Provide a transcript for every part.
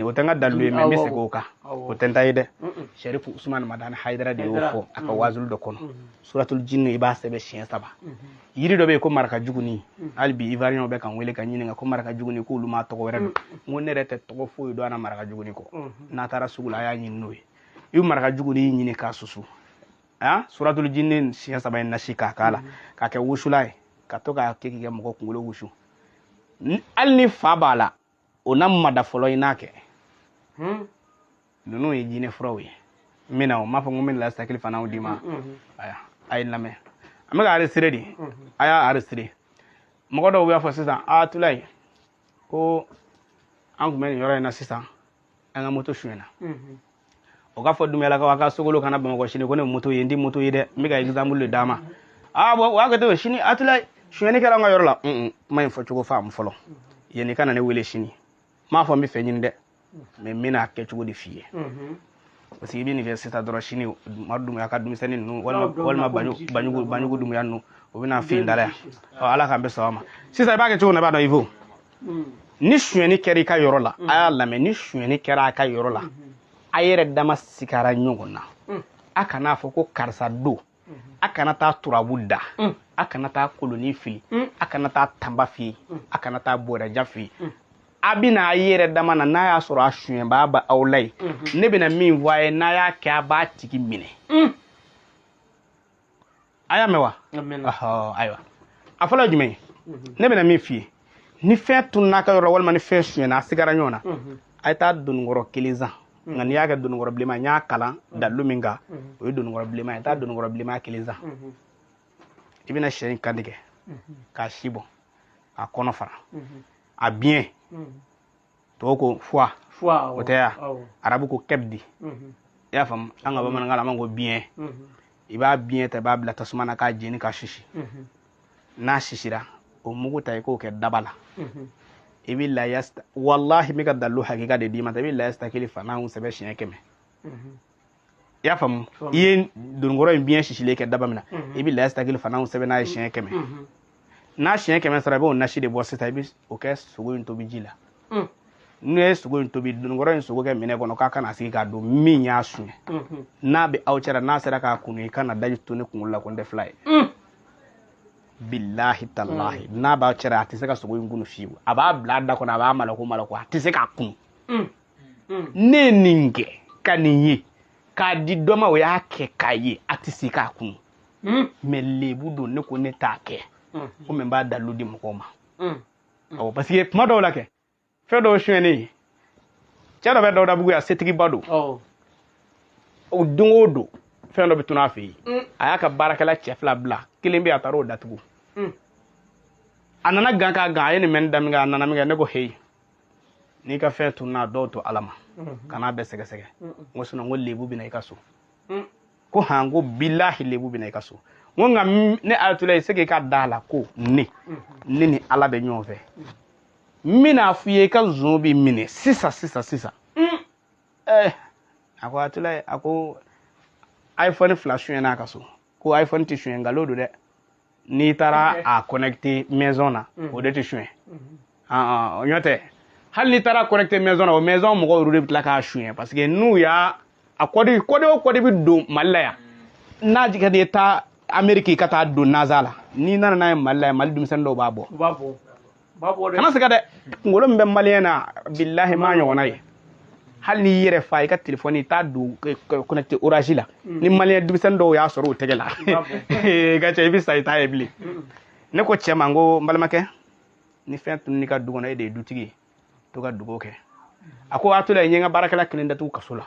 O tɛ n ka dalilu ye, mais n bɛ segin o kan. Awɔ. O tɛ n ta ye dɛ. Sherifu Usman Madani Hayidara de y'o fɔ a ka wazulu dɔ kɔnɔ. Suratul Jinni, i b'a sɛbɛn siɲɛ saba. Yiri dɔ bɛ yen ko maraka juguni. Hali bi Ivoiriyɛnw bɛ ka n wele ka ɲininka ko maraka juguni, k'olu m'a tɔgɔ wɛrɛ dɔn. N ko ne yɛrɛ tɛ tɔgɔ foyi dɔn a na maraka juguni kɔ. N'a taara sugu la, a y'a ɲini n'o ye. I bɛ maraka juguni ɲini k'a susu, ah, Suratul Jinni siɲɛ saba in nasi k'a k'a la, k'a kɛ wusula ye, ka to k'a kɛ k'i ka mɔgɔ kunkolo wusu. Hali ni fa b'a la, o na mada fɔlɔ, i n'a kɛ. Ninnu ye jinɛ furaw ye. N bɛna o m'a fɔ ko n bɛna lasakili fanaw d'i ma. Aya, a ye n lamɛn, an bɛ ka enregistrer de, a y'a enregistrer. Mɔgɔ dɔw b'a fɔ sisan: a Tulayi, ko an tun bɛ nin yɔrɔ in na sisan, an ka moto sonyɛna. O k'a fɔ Dunbiyalakaw a ka sogolo kana Bamakɔ sini, ko ne moto ye, n tɛ moto ye dɛ, n bɛ ka exemple de d'a ma. Ah bon, o y'a kɛ ten sini, Atulayi, sonyɛni kɛra an ka yɔrɔ la. Kuma in fɔcogo faamu fɔlɔ yanni i ka na ne wele sini. N m'a fɔ n bɛ fɛ ɲini dɛ, mais n bɛna a kɛcogo de f'i ye, parce que i bɛ nin kɛ sisan dɔrɔn, sini Madu Dunbiya ka denmisɛnnin ninnu walima Baɲugu Baɲugu Dunbiya ninnu, o bɛna fin da la yan. Ɔ, Ala k'an bɛ sɔn a ma. Sisan i b'a kɛ cogo min na, i b'a dɔn, Ivo, ni sonyɛni kɛra i ka yɔrɔ la, a y'a lamɛn, ni sonyɛni kɛra a ka yɔrɔ la, a yɛrɛ dama sigara ɲɔgɔn na, a kana fɔ ko karisa don, a kana taa turabu da, a kana taa koloni fili, a kana taa tanba f'i ye, a kana taa bɔrɛja f'i ye. A bɛna a yɛrɛ dama na, n'a y'a sɔrɔ a sonyɛbaa bɛ aw la yen, ne bɛna min fɔ a ye, n'a y'a kɛ, a b'a tigi minɛ. A y'a mɛn wa? Ɔhɔ, ayiwa, a fɔlɔ ye jumɛn ye? Ne bɛna min f'i ye, ni fɛn tununna a ka yɔrɔ la, walima ni fɛn sonyɛna, a sigara ɲɔgɔn na, a ye taa dononkɔrɔ kelen san. Nka n'i y'a kɛ dononkɔrɔ bilenman, n y'a kalan dalilu min kan, o ye dononkɔrɔ bilenman ye. Taa dononkɔrɔ bilenman kelen san. I bɛna sɛ in kantigɛ k'a si bɔ, k'a kɔnɔ fara, a biɲɛ, tɔw ko foie, o tɛ ya, arabu ko kɛbidi, i y'a faamu? An ka bamanankan na, an b'a ko biɲɛ. I b'a biɲɛ ta, i b'a bila tasuma na k'a jeni, k'a sisi. N'a sisira, o mugu ta, i k'o kɛ daba la. I bɛ layasta, walahi, n bɛ ka dalilu hakika de d'i ma. I bɛ layasta kelen fana sɛbɛn siɲɛ 100, i y'a faamu? I ye dononkɔrɔ in biɲɛ sisilen kɛ daba min na, i bɛ layasta kelen fana sɛbɛn n'a ye siɲɛ 100. N'a siɲɛ 100 sɔrɔ, i b'o nasi de bɔ sisan, i bɛ o kɛ sogo in tobi ji la. N'u ye sogo in tobi, dononkɔrɔ in sogo kɛ minɛ kɔnɔ, k'a kana sigi k'a don. Min y'a suɲɛ, n'a bɛ aw cɛla, n'a sera k'a kunu, i kana daji to ne kunkolo la ko n tɛ fila ye. Bilahi talahi, n'a b'aw cɛla, a tɛ se ka sogo in kunu fiyewu. A b'a bila a da kɔnɔ, a b'a malako malako, a tɛ se k'a kunu. Ne ye nin kɛ ka nin ye k'a di dɔ ma, o y'a kɛ k'a ye, a tɛ se k'a kunu. Mais lebu don, ne ko ne t'a kɛ komi n b'a dalilu di mɔgɔw ma. Awɔ, parce que kuma dɔw la kɛ, fɛn dɔw sonyɛnen ye, cɛ dɔ bɛ Dawudabugu yan, setigiba don. O don o don, fɛn dɔ bɛ tunun a fɛ yen. A y'a ka baarakɛla cɛ fila bila, kelen bɛ yen, a taara o datugu. A nana gan k'a gan, a ye nin mɛn da min kɛ, a nana min kɛ, ne ko heyi, n'i ka fɛn tununna, a dɔw to Ala ma, kan'a bɛɛ sɛgɛsɛgɛ. N ko sinon, n ko lebu bɛ na i ka so. Ko han, ko bilahi, lebu bɛ na i ka so. N ko nka ne Ayatulayi, se k'i ka da la ko ne ni Ala bɛ ɲɔgɔn fɛ, n bɛna f'i ye, i ka zon bɛ minɛ sisan sisan sisan. A ko Ayatulayi, a ko iPhone fila sonyɛna a ka so. Ko iPhone tɛ suɲɛ, nkalon don dɛ. N'i taara a connecté maison na, o de tɛ suɲɛ. Ɲɔ tɛ, hali n'i taara connecté maison na, o maison mɔgɔw yɛrɛ de bɛ tila k'a suɲɛ, parce que n'u y'a a code, code o code bɛ don Mali la yan, n'a ka di i ye taa Amérique, i ka taa don NASA la, n'i nana n'a ye Mali la yan, Mali denmisɛnnin dɔw b'a bɔ. U b'a bɔ, u b'a bɔ dɛ. Kana siga dɛ, kunkolo min bɛ maliyɛn na, bilahi, m'a ɲɔgɔnna ye. Hali n'i yɛrɛ fa i ka telefɔni, i t'a don connecté Orange la, ni maliyɛn denmisɛnnin dɔw y'a sɔrɔ o tɛgɛ la, i ka cɛ, i bɛ sa, i t'a ye bilen. Ne ko cɛ ma, n ko n balimakɛ, ni fɛn tunun'i ka du kɔnɔ, e de ye dutigi ye, to ka dugawu kɛ. A ko a to la, n ye n ka baarakɛla kelen datugu kaso la,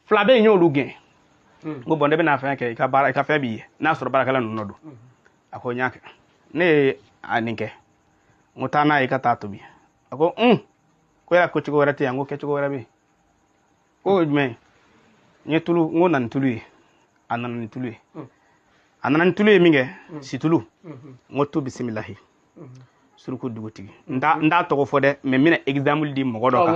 fila bɛ yen, n y'olu gɛn. N ko bon, ne bɛna fɛn kɛ, i ka baara, i ka fɛn b'i ye, n'a sɔrɔ baarakɛla ninnu nɔ don. A ko n y'a kɛ, ne ye a nin kɛ. N ko taa n'a ye, i ka taa tobi. A ko ko yala ko cogo wɛrɛ tɛ yan? N ko kɛcogo wɛrɛ bɛ yen. Ko jumɛn? N ye tulu, n ko na ni tulu ye. A nana ni tulu ye, a nana ni tulu ye min kɛ, situlu. N ko to bisimilahi, suruku dugutigi. N t'a tɔgɔ fɔ dɛ, mais n bɛna exemple di mɔgɔ dɔ kan.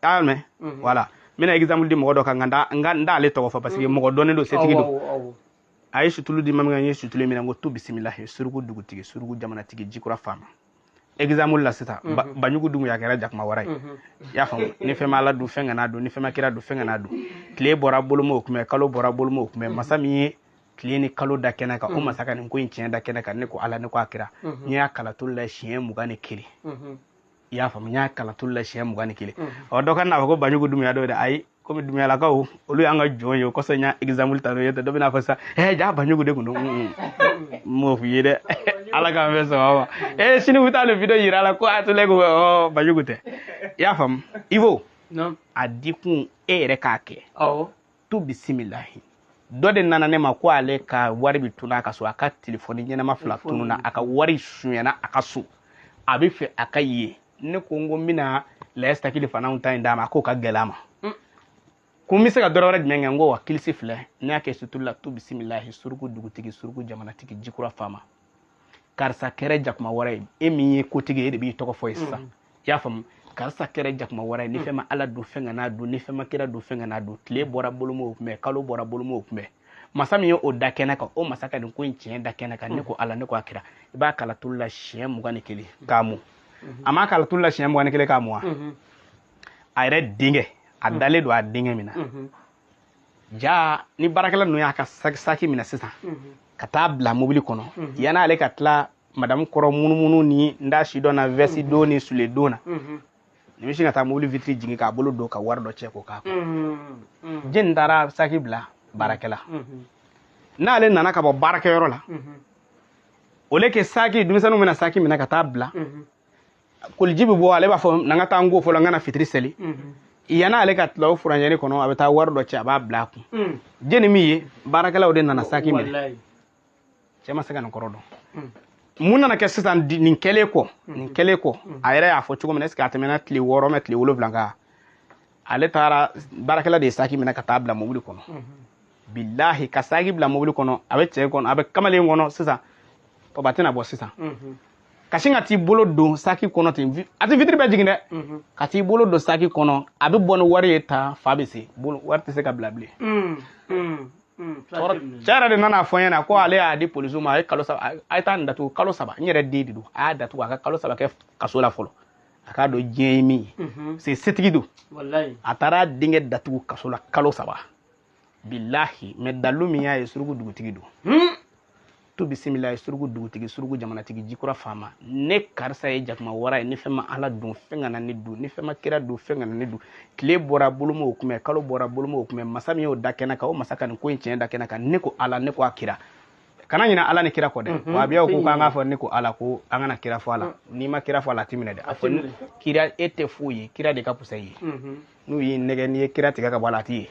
A y'a mɛn? Voilà, n bɛna exemple di mɔgɔ dɔ kan, nka n t'ale tɔgɔ fɔ, parce que mɔgɔ dɔnnen don, setigi don. A ye situlu di ma min kɛ, n ye situlu minɛ, n ko to bisimilahi, suruku dugutigi, suruku jamanatigi, jikura faama. exemple la sisan, Banjugu Dunbuya kɛra jakuma wara ye. I y'a faamu? Ni fɛn ma Ala dun, fɛn kana dun. Ni fɛn ma kira dun, fɛn kana dun. Tile bɔra bolo m'o kunbɛn, kalo bɔra bolo m'o kunbɛn. Masa min ye tile ni kalo da kɛnɛ kan, o masa ka nin ko in tiɲɛ da kɛnɛ kan. Ne ko Ala, ne ko a kira. N y'a kalan tulu la siɲɛ 21. I y'a faamu? N y'a kalan tulu la siɲɛ 21. Ɔ, dɔ ka n'a fɔ ko Banjugu Dunbuya dɔ dɛ. Ayi, komi Dunbuyalakaw, olu y'an ka jɔn ye, o kosɔn n y'a exemple ta n'o ye. Tɛ dɔ bɛna fɔ sisan ja Banjugu de kun don. N m'o f'i ye dɛ. Ala k'an bɛn sababa ma. Sini u bɛ taa nin video yira a la ko a tole ko ɔ Banjugu tɛ. I y'a faamu, Ivo? A di kun e yɛrɛ k'a kɛ. Tu bisimilahi. Dɔ de nana ne ma ko ale ka wari bɛ tunun a ka so, a ka telefɔni ɲɛnama fila tununna, a ka wari sonyana a ka so, a bɛ fɛ a ka ye. Ne ko n ko n bɛna layɛstakili fanaw ta in d'a ma. A k'o ka gɛlɛn a ma. Ko n bɛ se ka dɔ wɛrɛ jumɛn kɛ? N ko wa kilisi filɛ, ne y'a kɛ suturu la. Tu bisimilahi, suruku dugutigi, suruku jamanatigi, jikura faama, karisa kɛra jakuma wara ye. E min ye kotigi ye, e de b'i tɔgɔ fɔ ye sisan. I y'a faamu? Karisa kɛra jakuma wara ye. Ni fɛn ma Ala dun, fɛn kana dun. Ni fɛn ma kira dun, fɛn kana dun. Tile bɔra bolo m'o kunbɛn, kalo bɔra bolo m'o kunbɛn. Masa min ye o da kɛnɛ kan, o masa ka nin ko in tiɲɛ da kɛnɛ kan. Ne ko Ala, ne ko a kira. I b'a kala tulu la siɲɛ 21 k'a mun. A m'a kala tulu la siɲɛ 21 k'a mun wa? A yɛrɛ denkɛ, a dalen don a denkɛ min na. Ja ni baarakɛla ninnu y'a ka saki minɛ sisan ka taa bila mobili kɔnɔ, yan'ale ka tila madamu kɔrɔ munumunu ni n da si dɔn na, vɛsi don ni sule don na, nin bɛ sin ka taa mobili vitiri jigin k'a bolo don ka wari dɔ cɛ k'o k'a kɔnɔ. Jɛni taara saki bila baarakɛla? N'ale nana ka bɔ baarakɛyɔrɔ la, o le kɛ saki, denmisɛnninw bɛna saki minɛ ka taa bila, koliji bɛ bɔ, ale b'a fɔ na n ka taa n ko fɔlɔ, n ka na fitiri seli. Yan'ale ka tila o furanjɛni kɔnɔ, a bɛ taa wari dɔ cɛ, a b'a bila a kun. Jɛni min ye baarakɛlaw de nana saki minɛ, cɛ ma se ka nin kɔrɔ dɔn. Mun nana kɛ sisan? Nin kɛlen kɔ, nin kɛlen kɔ, a yɛrɛ y'a fɔ cogo min na, est ce que a tɛmɛna tile 6 mɛ tile 7 kan, ale taara, baarakɛla de ye saki minɛ ka taa bila mobili kɔnɔ. Bilahi, ka saki bila mobili kɔnɔ, a bɛ cɛ kɔnɔ, a bɛ kamalen kɔnɔ sisan, papa tɛna bɔ sisan. Ka sin ka t'i bolo don saki kɔnɔ ten, a tɛ vitiri bɛɛ jigin dɛ, ka t'i bolo don saki kɔnɔ, a bɛ bɔ ni wari ye tan, fa bɛ se bolo, wari tɛ se ka bila bilen. Cɛ yɛrɛ de nana fɔ n ɲɛna ko ale y'a di polisiw ma, a ye kalo 3, a ye taa nin datugu kalo 3. N yɛrɛ den de don, a y'a datugu, a ka kalo 3 kɛ kaso la fɔlɔ, a k'a dɔn diɲɛ ye min ye. Parce que setigi don. A taara denkɛ datugu kaso la kalo 3, bilahi. Mɛ dalu min y'a ye, suruku dugutigi don. Tu bisimilahi, suruku dugutigi, suruku jamanatigi, jikura faama, ne karisa ye jakuma wara ye. Ni fɛn ma Ala dun, fɛn kana ne dun. Ni fɛn ma kira dun, fɛn kana ne dun. Tile bɔra bolo m'o kunbɛn, kalo bɔra bolo m'o kunbɛn. Masa min y'o da kɛnɛ kan, o masa ka nin ko in tiɲɛ da kɛnɛ kan. Ne ko Ala, ne ko a kira. Kana ɲinɛ Ala ni kira kɔ dɛ. Wahabiyaw ko k'an k'a fɔ ne ko Ala, ko an kana kira fɔ a la. N'i ma kira fɔ a la, a ti minɛ dɛ. A fɔ kira, e tɛ foyi ye, kira de ka fusa i ye. N'u y'i nɛgɛ, n'i ye kira tigɛ ka bɔ a la, a ti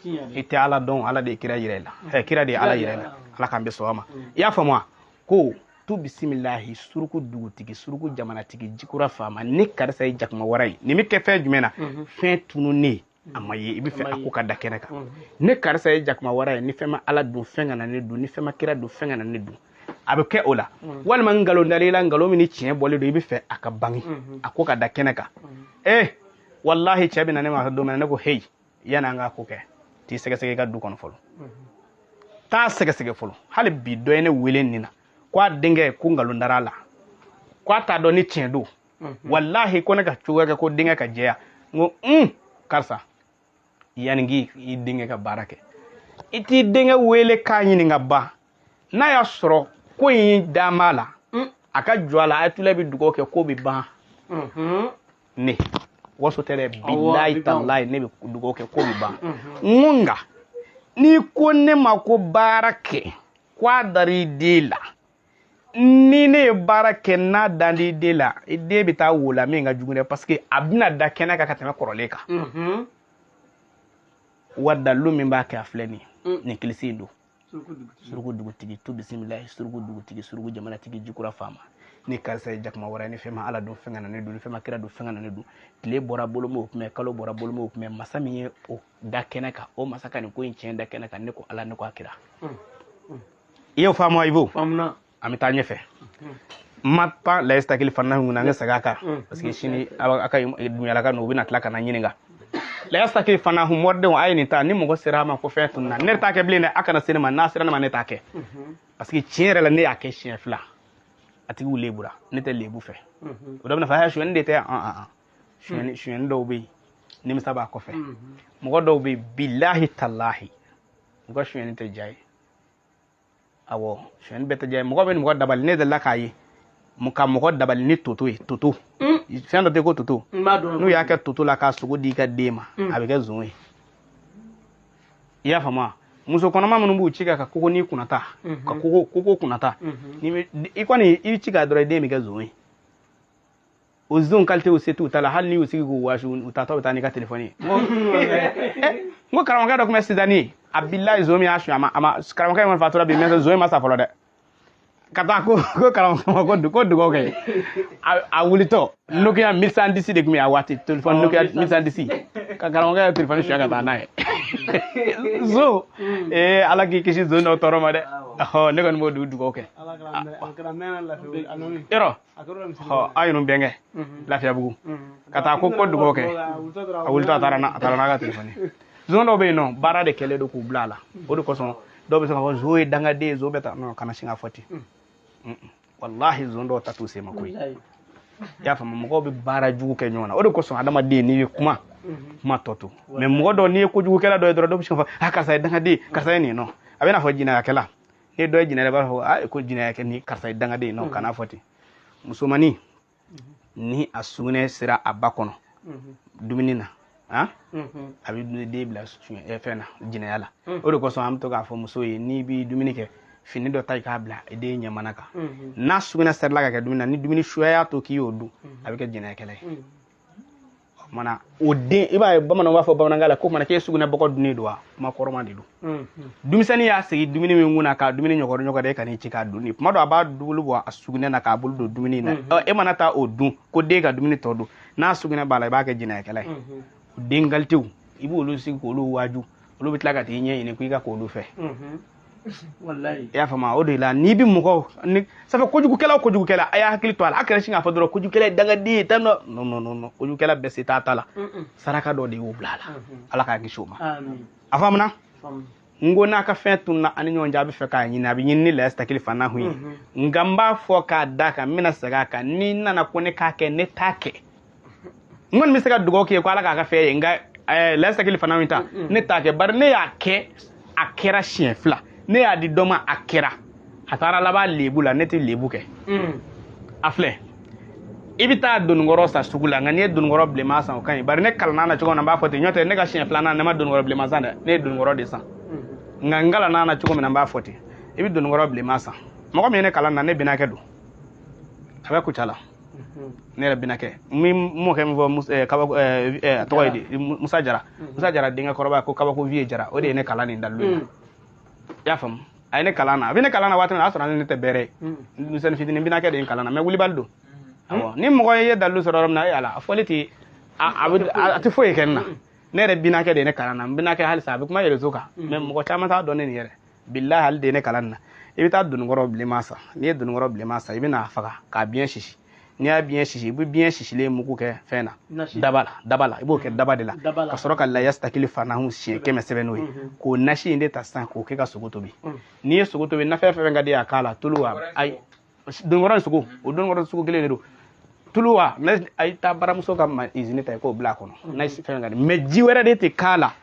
ye. I tɛ Ala dɔn, Ala de ye kira yira i la. Kira de ye Ala yira i la. Ala k'an bɛ sɔn a ma. I y'a faamu wa? Ko tu bisimilahi, suruku dugutigi, suruku jamanatigi, jikura faama, ne karisa ye jakuma wara ye. Nin bɛ kɛ fɛn jumɛn na? Fɛn tununnen, a ma ye, i bɛ fɛ a ko ka da kɛnɛ kan. Ne karisa ye jakuma wara ye. Ni fɛn ma Ala dun, fɛn kana ne dun. Ni fɛn ma kira dun, fɛn kana ne dun. A bɛ kɛ o la. Walima nkalon dar'i la, nkalon min ni tiɲɛ bɔlen don, i bɛ fɛ a ka bange, a ko ka da kɛnɛ kan. Walahi, cɛ bɛ na ne ma don min na, ne ko heyi, yanni an k'a ko kɛ, t'i sɛgɛsɛgɛ i ka du kɔnɔ fɔlɔ, taa sɛgɛsɛgɛ fɔlɔ. Hali bi dɔ ye ne wele nin na ko a denkɛ ko nkalon dara a la, ko a t'a dɔn ni tiɲɛ don. Walahi, ko ne ka cogoya kɛ ko denkɛ ka jɛya. N ko karisa, yanni k'i denkɛ ka baara kɛ, i t'i denkɛ wele k'a ɲininka ba, n'a y'a sɔrɔ ko in dan b'a la, a ka jɔ a la. Ayatollah bɛ dugawu kɛ ko bɛ ban. Ne waso tɛ dɛ, bilayi talayi, ne bɛ dugawu kɛ ko bɛ ban. N ko nka n'i ko ne ma ko baara kɛ, ko a dar'i den la, ni ne ye baara kɛ n'a dan t'i den la, i den bɛ taa wo la min ka jugu dɛ, parce que a bɛna da kɛnɛ kan ka tɛmɛ kɔrɔlen kan. Wa dalilu min b'a kɛ, a filɛ nin ye, nin kilisi in don. Suruku dugutigi, tu bisimilahi, suruku dugutigi, suruku jamanatigi, jikura faama, ni karisa ye jakuma wara ye. Ni fɛn ma Ala dun, fɛn kana ne dun. Ni fɛn ma kira dun, fɛn kana ne dun. Tile bɔra bolo m'o kunbɛn, kalo bɔra bolo m'o kunbɛn. Masa min ye o da kɛnɛ kan, o masa ka nin ko in tiɲɛ da kɛnɛ kan. Ne ko Ala, ne ko a kira. I y'o faamu wa, Ibo? An bɛ taa ɲɛfɛ. Ma pan layisitakili fana kun na, an ka segin a kan, parce que sini a ka dunyalaka ninnu, u bɛna tila ka na ɲininka. Layisitakili fana hun, mɔridenw, a ye nin ta. Ni mɔgɔ sera a ma ko fɛn tununna, ne t'a kɛ bilen dɛ. A kana se ne ma. N'a sera ne ma, ne t'a kɛ, parce que tiɲɛ yɛrɛ la, ne y'a kɛ siɲɛ 2, a tigiw lebura. Ne tɛ lebu fɛ. O dɔ bɛna fɔ sonyɛni de tɛ an sonyɛni dɔw bɛ yen nimisa b'a kɔfɛ. Mɔgɔ dɔw bɛ yen bilahi talahi u ka sonyɛni tɛ diya ye. Awɔ, sonyɛni bɛɛ tɛ diya ye. Mɔgɔ bɛ mɔgɔ dabali, ne delila k'a ye ka mɔgɔ dabali ni toto ye. Toto fɛn dɔ tɛ ko toto, n'u y'a kɛ toto la k'a sogo di i ka den ma, a bɛ kɛ zon ye. I y'a faamu wa? Muso kɔnɔma minnu b'u ci ka koko ni kunnata, ka koko kunnata, i kɔni i ci k'a dɔrɔn i den bɛ kɛ zon ye. O zon qualité u se t'u ta la, hali n'i y'u sigi k'u waasi, u taatɔ bɛ taa n'i ka telefɔni ye. N ko karamɔgɔkɛ dɔ tun bɛ Sidani, a bilayi zon min y'a suɲɛ, a ma karamɔgɔkɛ in kɔni fatura bi, mais zon in ma sa fɔlɔ dɛ. Ka taa ko karamɔgɔ ma ko dugawu kɛ, a wulitɔ Nokia 1110 de tun bɛ a waati, telefɔni Nokia 1110, ka karamɔgɔkɛ ye telefɔni suɲɛ ka taa n'a ye. Zon, ee Ala k'i kisi zon dɔw tɔɔrɔ ma dɛ. Ɔhɔ, ne kɔni b'o dugawu kɛ. Yɔrɔ ɔ an yɛrɛ bɛnkɛ Lafiyabugu ka taa ko dugawu kɛ, a wulitɔ a taara n'a ka telefɔni. Zon dɔw bɛ yen nɔ, baara de kɛlen don k'u bila a la. O de kosɔn dɔw bɛ se k'a fɔ zon ye dangaden ye, zon bɛ taa non, kana sin k'a fɔ ten. Walahi zon dɔw ta t'u sen ma koyi. I y'a faamu, mɔgɔw bɛ baara jugu kɛ ɲɔgɔn na. O de kosɔn adamaden n'i bɛ kuma, kuma tɔ to. Mais mɔgɔ dɔw, n'i ye kojugukɛla dɔ ye dɔrɔn, dɔw bɛ se k'a fɔ a karisa ye dangaden, karisa ye nin nɔ. A bɛ n'a fɔ jinɛyakɛla, n'i ye dɔ ye jinɛ, i b'a fɔ a ko jinɛyakɛ ni karisa ye dangaden nɔ, kana fɔ ten. Musomannin ni a sugunɛ sera a ba kɔnɔ dumuni na, a bɛ den bila fɛn na, jinɛya la. O de kosɔn an bɛ to k'a fɔ muso ye, n'i bɛ dumuni kɛ, fini dɔ ta i k'a bila i den ɲɛmana kan. N'a sugunɛ serila ka kɛ dumuni na, ni dumuni suya y'a to k'i y'o dun, a bɛ kɛ jinɛyakɛla ye. O kumana o den, i b'a ye bamananw b'a fɔ bamanankan la ko kumana k'e sugunɛ bɔgɔ dunnen don wa, kuma kɔrɔma de don. Denmisɛnnin y'a sigi dumuni min kunna k'a dumuni ɲɔgɔrɔ ɲɔgɔrɔ, e ka n'i ci k'a dun. Kuma dɔ a b'a bolo bɔ a sugunɛ na k'a bolo don dumuni na, e mana taa o dun ko den ka dumuni tɔ dun, n'a sugunɛ b'a la, i b'a kɛ jinɛyakɛla ye. O den kalitew, i b'olu sigi k'olu waaju, olu bɛ tila ka t'i ɲɛɲini ko i ka k'olu fɛ. I y'a faamu? O de la n'i bɛ mɔgɔ ni ça fait kojugukɛla o kojugukɛla, a y'a hakili to a la. A kana sin k'a fɔ dɔrɔn kojugukɛla ye dangaden ye tan nɔ. Non non non, kojugukɛla bɛɛ se t'a ta la. Saraka dɔ de y'o bila a la. Ala k'a kisi o ma. A faamuna? N ko n'a ka fɛn tununa ani ɲɔgɔn cɛ, a bɛ fɛ k'a ɲini, a bɛ ɲini ni layasitakili fana hun ye. Nka n b'a fɔ k'a da kan, n bɛna segin a kan, n'i nana ko ne k'a kɛ, ne t'a kɛ. N kɔni bɛ se ka dugawu k'i ye ko Ala k'a ka fɛn ye, nka layasitakili fana hun ta, ne t'a kɛ. Bari ne y'a kɛ, a kɛra siɲɛ fila, ne y'a di dɔ ma, a kɛra, a taara laban lebu la. Ne tɛ lebu kɛ. A filɛ, i bɛ taa donikɔrɔ san sugu la, nka n'i ye donikɔrɔ bilenman san, o ka ɲi. Bari ne kalanna na cogo min na, n b'a fɔ ten. N'o tɛ ne ka siɲɛ filanan, ne ma donikɔrɔ bilenman san dɛ, ne ye donikɔrɔ de san. Nka n kalanna na cogo min na, n b'a fɔ ten. I bɛ donikɔrɔ bilenman san. Mɔgɔ min ye ne kalan na, ne bɛnakɛ don, a bɛ Kucala. Ne yɛrɛ bɛnakɛ, n bɛ mɔkɛ min fɔ kabako, a tɔgɔ ye di, Musa Jara. Musa Jara denkɛ kɔrɔba ko kabako vie Jara, o de ye ne kalan nin dalilu in na. I y'a faamu? A ye ne kalan na, a bɛ ne kalan na waati min na, a y'a sɔrɔ ne tɛ bɛrɛ ye, denmisɛnnin fitinin. Bɛnakɛ de ye n kalan na, mais wulibali don. Awɔ, ni mɔgɔ ye dalilu sɔrɔ yɔrɔ min na, e ala, a fɔli tɛ a tɛ foyi kɛ n na. Ne yɛrɛ bɛnakɛ de ye ne kalan na. N bɛnakɛ halisa a bɛ kuma réseau kan, mais mɔgɔ caman t'a dɔn ne nin yɛrɛ. Bilahi, hali de ye ne kalan na. I bɛ taa donikɔrɔ bilenman san. N'i ye donikɔrɔ bilenman san, i bɛ n'a faga k'a biɲɛ sisi. N'i y'a biɲɛ sisi, i bɛ biɲɛ sisilen mugu kɛ fɛn na, daba la. Daba la, i b'o kɛ daba de la, ka sɔrɔ ka layasitakili fanahu siɲɛ 100 sɛbɛn n'o ye, k'o nasi in de ta sisan k'o kɛ ka sogo tobi. N'i ye sogo tobi, nafɛn fɛn fɛn ka di a k'a la, tulu wa, ayi, donikɔrɔ sogo, o donikɔrɔ sogo kelen de don, tulu wa, a ye taa baramuso ka izini ta i k'o bila a kɔnɔ, nasi fɛn ka di. Mais ji wɛrɛ de tɛ k'a la,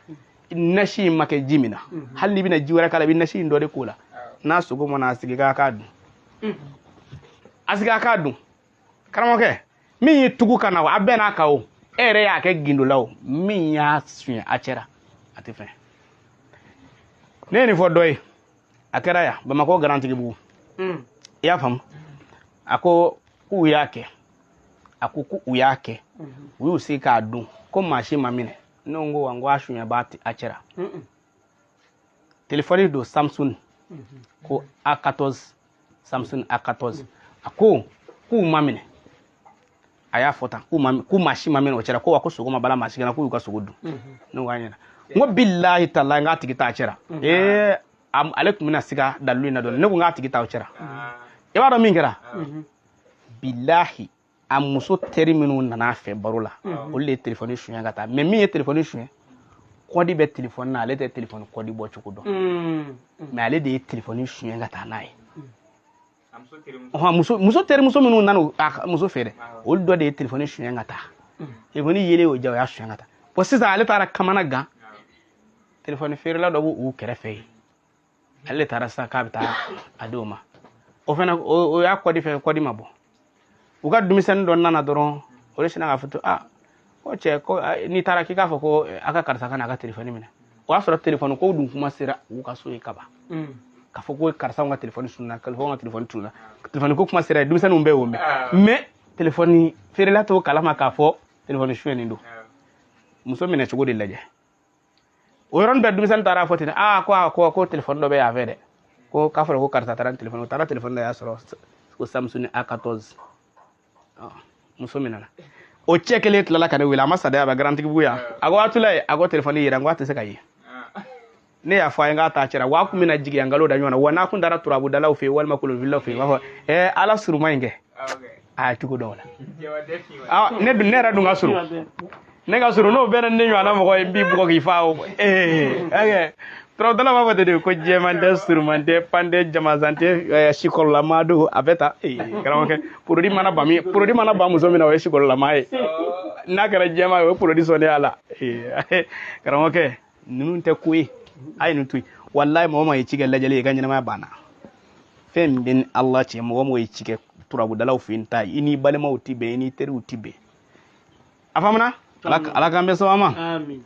nasi in ma kɛ ji min na. Hali n'i bɛna ji wɛrɛ k'a la, i bɛ nasi in dɔ de k'o la. N'a sogo mɔna, a sigi k'a dun, a sigi a k'a dun. Karamɔgɔkɛ min ye tugu ka na o, a bɛɛ n'a kan o, e yɛrɛ y'a kɛ gindo la o, min y'a suɲɛ a cɛra, a tɛ fɛn. Ne ye nin fɔ dɔ ye, a kɛra yan Bamakɔ Garantigibugu. I y'a faamu? A ko k'u y'a kɛ, a ko k'u y'a kɛ, u y'u sigi k'a dun, ko maa si ma minɛ. Ne ko wa, n ko a suɲɛbaa a cɛra. Telefɔni don Samsung ko A14, Samsung A14. A ko k'u ma minɛ, a y'a fɔ tan k'u maa si ma minɛ o cɛra, ko wa ko sogo ma bala maa si kana, k'u y'u ka sogo dun. Ne ko a ɲɛna, n ko bilahi talahi, n k'a tigi t'a cɛra. Ee, ale tun bɛna siga dalilu in na dɔɔnin. Ne ko n k'a tigi t'aw cɛra. I b'a dɔn min kɛra? Bilahi, a muso teri minnu nana a fɛ baro la, olu de ye telefɔni suɲɛ ka taa. Mais min ye telefɔni suɲɛ, kɔdi bɛ telefɔni na, ale tɛ telefɔni kɔdi bɔ cogo dɔn, mais ale de ye telefɔni suɲɛ ka taa n'a ye. Ɔhɔn, muso terimuso minnu nana a muso fɛ dɛ, olu dɔ de ye telefɔni suɲɛ ka taa. Telefɔni yelen y'o diya, o y'a suɲɛ ka taa. Bon, sisan ale taara kamana gan, telefɔni feerela dɔ b'u kɛrɛfɛ yen. Ale de taara sisan k'a bɛ taa a di o ma. O fana o y'a kɔdi fɛn, kɔdi ma bɔ. U ka denmisɛnnin dɔ nana dɔrɔn, o de sinna k'a fɔ ten: aa, ko cɛ, ko n'i taara k'i k'a fɔ ko a ka karisa ka n'a ka telefɔni minɛ. O y'a sɔrɔ telefɔni ko dun kuma sera u ka so yen kaban, k'a fɔ ko karisa ka telefɔni tununa, karisa ka telefɔni tununa. Telefɔni ko kuma sera yen, denmisɛnninw bɛɛ y'o mɛn. Mais telefɔni feerela t'o kalama k'a fɔ telefɔni suyɛnnen don. Muso minɛ cogo de lajɛ. O yɔrɔnin bɛɛ, denmisɛnnin taara fɔ ten: aa, ko a ko telefɔni dɔ bɛ yan fɛ dɛ, ko k'a fɔra ko karisa taara ni telefɔni. O taara telefɔni dɔ y'a sɔrɔ ko Samsung A14. Muso minɛna. O cɛ kelen tilala ka ne wele, a ma sa dɛ, a bɛ Garantigibugu yan. A ko: Atulayi, a ko telefɔni yera. N ko a tɛ se ka ye. Ne y'a fɔ a ye k'a ta cɛra wa, a kun bɛna jigin yan nkalon da ɲɔgɔn na wa. N'a kun taara turabudalaw fɛ yen walima kolonfililaw fɛ yen, u b'a fɔ ala suruma in kɛ a cogo dɔw la. Ne dun, ne yɛrɛ dun ka surun, ne ka surun n'o bɛɛ ne ɲɔgɔnna mɔgɔ ye, n b'i bugɔ k'i fa o. Turabudala b'a fɔ ten de ko jɛman tɛ, suruman tɛ, pan tɛ, jamazan tɛ, sikɔrɔlama don. A bɛ ta karamɔgɔkɛ, produit mana ban min, produit mana ban muso min na, o ye sikɔrɔlama ye. N'a kɛra jɛman ye, o ye produit sɔnnen a la. Karamɔgɔkɛ, ninnu tɛ ko ye, a ye nin to yen. Walayi, mɔgɔ ma ye ci kɛ lajɛli ye, i ka ɲɛnamaya banna. Fɛn min bɛ ni Ala cɛ, mɔgɔ mɔgɔ ye ci kɛ turabudalaw fɛ yen ta, i n'i balimaw ti bɛn, i n'i teriw ti bɛn. A faamuna? Ala k'an bɛn sababa ma. Amin.